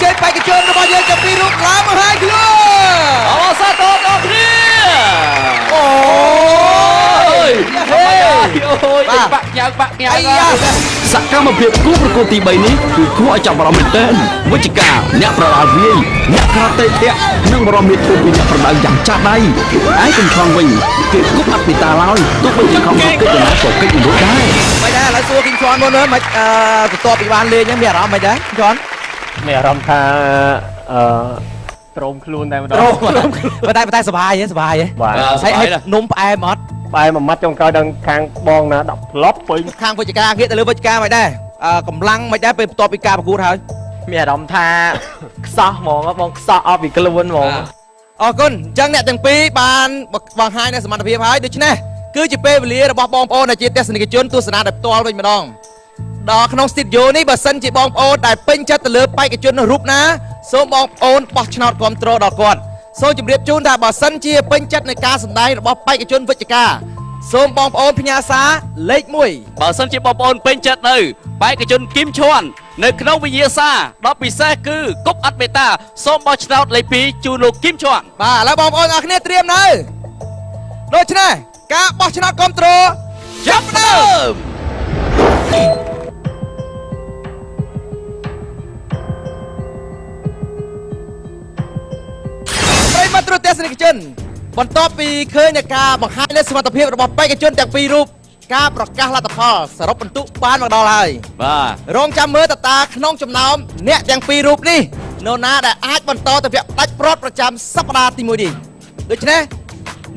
ើញបេក្ខជនរបស់យើងទាំងពីររូបឡើងមកហើយខ្លួន អរសាទរដល់គ្នា អូ អូយ ហេ អូយបាក់ញ៉ៅបាក់ញ៉ៅ អាយ៉ា សកម្មភាពគូប្រកួតទី3នេះគឺគួរឲ្យចាប់អារម្មណ៍មែនទែនវិជ្ជការអ្នកប្រដាល់វាយអ្នកក្រតេធាក់និងបរមមេធូពីអ្នកប្រដៅយ៉ាងចាស់ដៃឯកំឆងវិញគេគប់អត់ពីតាឡើយទោះបីជាខំរកកិច្ចណាក៏កិច្ចមិនរួចដែរ មិនដែរឥឡូវសួរគីងជន់មុនមើលមិនអឺបន្ទាប់ពីបានលេងហ្នឹងមានអារម្មណ៍មិនដែរជន់ មានអារម្មណ៍ថាអឺត្រោមខ្លួនតែម្ដង ប៉ុន្តែប៉ុន្តែសប្បាយហ៎សប្បាយហ៎ បាទ ហើយហើយនំផ្អែមអត់ បែរមួយម៉ាត់ចុងក្រោយដល់ខាងបងណាដាក់ផ្លប់ពេញ ខាងវិជ្ជការងាកទៅលើវិជ្ជការមិនដែរអឺកម្លាំងមិនដែរពេលបន្ទាប់ពីការប្រកួតហើយ មានអារម្មណ៍ថាខ្សោះហ្មងបងខ្សោះអស់ពីខ្លួនហ្មង អរគុណអញ្ចឹងអ្នកទាំងពីរបានបង្ហាញនូវសមត្ថភាពហើយដូច្នេះគឺជាពេលវេលារបស់បងប្អូនដែលជាទស្សនិកជនទស្សនាដោយផ្ទាល់វិញម្ដងដល់ក្នុងស្ទីឌីយ៉ូនេះបើសិនជាបងប្អូនដែលពេញចិត្តទៅលើបេក្ខជនរូបណាសូមបងប្អូនបោះឆ្នោតគ្រប់គ្រងដល់គាត់សូមជម្រាបជូនថាបើសិនជាពេញចិត្តในការសម្ដែងរបស់បេក្ខជនវិជ្ជការសូមបងប្អូនផ្ញើសារលេខ1 បើសិនជាបងប្អូនពេញចិត្តនៅបេក្ខជនគឹមឈួននៅក្នុងវិញ្ញាសាដ៏ពិសេសគឺគប់អត់មេតាសូមបោះឆ្នោតលេខ2ជូនលោកគឹមឈួន បាទឥឡូវបងប្អូនអរគ្នាត្រៀមនៅដូច្នេះការបោះឆ្នោតគ្រប់គ្រងចាប់ផ្ដើម ប្រិយមិត្តទ្រទស្សនិកជនបន្ទាប់ពីឃើញនៃការបង្ហាញនូវសមត្ថភាពរបស់បេក្ខជនទាំងពីររូបការប្រកាសលទ្ធផលសរុបពិន្ទុបានមកដល់ហើយ បាទ រងចាំមើលតតាក្នុងចំណោមអ្នកទាំងពីររូបនេះនរណាដែលអាចបន្តទៅវគ្គផ្ដាច់ព្រាត់ប្រចាំសប្តាហ៍ទី1នេះដូច្នេះ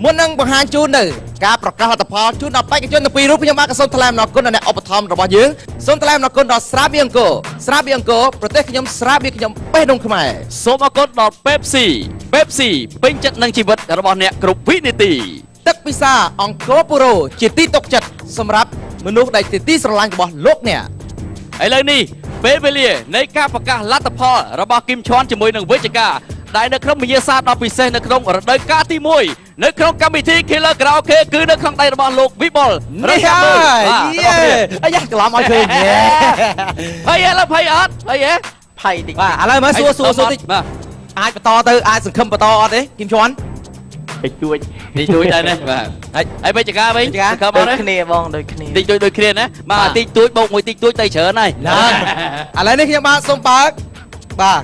មុននឹងបង្ហាញជូននៅការប្រកាសលទ្ធផលជូនដល់បេក្ខជនទាំងពីររូបខ្ញុំបាទក៏សូមថ្លែងអំណរគុណដល់អ្នកឧបត្ថម្ភរបស់យើងសូមថ្លែងអំណរគុណដល់ស្រាបៀរអង្គរស្រាបៀរអង្គរប្រទេសខ្ញុំស្រាបៀរខ្ញុំបេះដូងខ្មែរ សូមអរគុណដល់ Pepsi Pepsi ពេញចិត្តនឹងជីវិតរបស់អ្នកគ្រប់វិនាទី ទឹកពិសាអង្គរពូរ៉ូជាទីទុកចិត្តសម្រាប់មនុស្សដែលជាទីស្រឡាញ់របស់លោកអ្នក ឥឡូវនេះពេលវេលានៃការប្រកាសលទ្ធផលរបស់គឹមឈွန်ជាមួយនឹងវិជ្ជការដែលនៅក្នុងវិញ្ញាសាដ៏ពិសេសនៅក្នុងរដូវកាលទី1នៅក្នុងកម្មវិធី Killer Karaoke គឺនៅក្នុងដៃរបស់លោកវិបុល នេះហើយយេអាយ៉ាច្រឡំឲ្យឃើញយេ ហើយឥឡូវភ័យអត់ភ័យហ៎ ភ័យតិច បាទឥឡូវមើលសួរសួរសួរតិច បាទ អាចបន្តទៅអាចសង្ឃឹមបន្តអត់ទេគឹមឈွန် តិចតួច តិចតួចដែរណាបាទ ហើយ ហើយវិជ្ជការវិញ វិជ្ជការ សង្ឃឹមអ ដូច ត់ទេ គ្នាបងដូចគ្នា តិចតួចដូចគ្នាណាបាទតិចតួចបូកមួយតិចតួចទៅច្រើនហើយ ណាឥឡូវនេះខ្ញុំបាទសូមបើកបាទ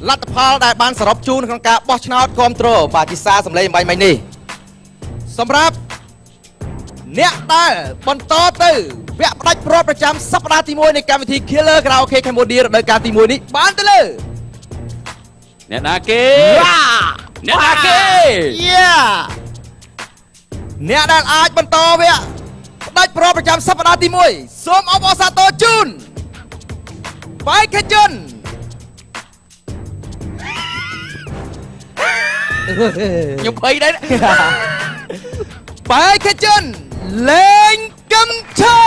លទ្ធផលដែលបានសរុបជូនក្នុងការបោះឆ្នោតគ្រប់គ្រងបាទជាសារសម្លេងអំបញ្ញមិញនេះសម្រាប់អ្នកដែលបន្តទៅវគ្គផ្ដាច់ព្រាត់ប្រចាំសប្តាហ៍ទី1នៃកម្មវិធី Killer Karaoke Cambodia រដូវកាលទី1នេះបានទៅលើ អ្នកណាគេអ្នកណាគេ យ៉ាអ្នកដែលអាចបន្តវគ្គផ្ដាច់ព្រាត់ប្រចាំសប្តាហ៍ទី1សូមអបអរសាទរជូនបេក្ខជន ខ្ញុំភ័យដែរ បេក្ខជនលេងកឹមឆា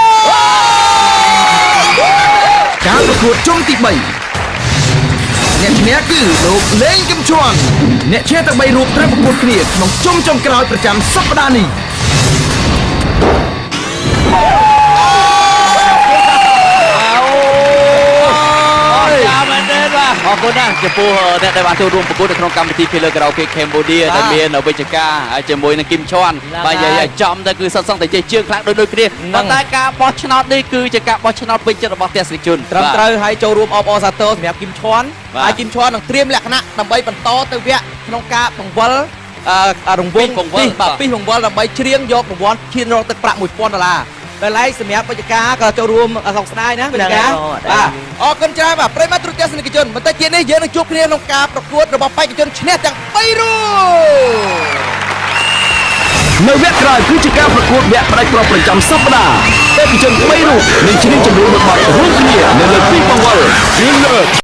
ការប្រកួតជុំទី3អ្នកឈ្នះគឺលោកលេងកឹមឈួនអ្នកឈ្នះទាំង3រូបត្រូវប្រកួតគ្នាក្នុងជុំចុងក្រោយប្រចាំសប្តាហ៍នេះ អរចាមែនទេបាទអរគុណណាស់ចំពោះអ្នកដែលបានចូលរួមប្រកួតនៅក្នុងកម្មវិធី Killer Karaoke Cambodia ដែលមានវិជ្ជការហើយជាមួយនឹងគឹមឈွန်បាទនិយាយឲ្យចំទៅគឺសុទ្ធសឹងតែជាជើងខ្លាំងដូចដូចគ្នាប៉ុន្តែការបោះឆ្នោតនេះគឺជាការបោះឆ្នោតពេញចិត្តរបស់ទស្សនិកជន ត្រឹមត្រូវហើយចូលរួមអបអរសាទរសម្រាប់គឹមឈွန် បាទ ហើយគឹមឈွန်នឹងត្រៀមលក្ខណៈដើម្បីបន្តទៅវគ្គក្នុងការបង្វិលអឺរង្វង់ ពីបង្វិល ពីបាទពីបង្វិលដើម្បីច្រៀងយករង្វាន់ឈានរកទឹកប្រាក់1000ដុល្លារតែឡែកសម្រាប់វិជ្ជការក៏ចូលរួមសង្ស្ដាយណាវិជ្ជការបាទអរគុណច្រើនបាទប្រិយមិត្តទ្រទស្សនិកជនបន្តិចទៀតនេះយើងនឹងជួបគ្នាក្នុងការប្រកួតរបស់បេក្ខជនឈ្នះទាំង3រូប នៅវគ្គក្រោយគឺជាការប្រកួតវគ្គផ្ដាច់ព្រាត់ប្រចាំសប្តាហ៍បេក្ខជន3រូបនឹងច្រៀងចម្រៀងមួយបទរួមគ្នានៅលើទីបង្វិល Killer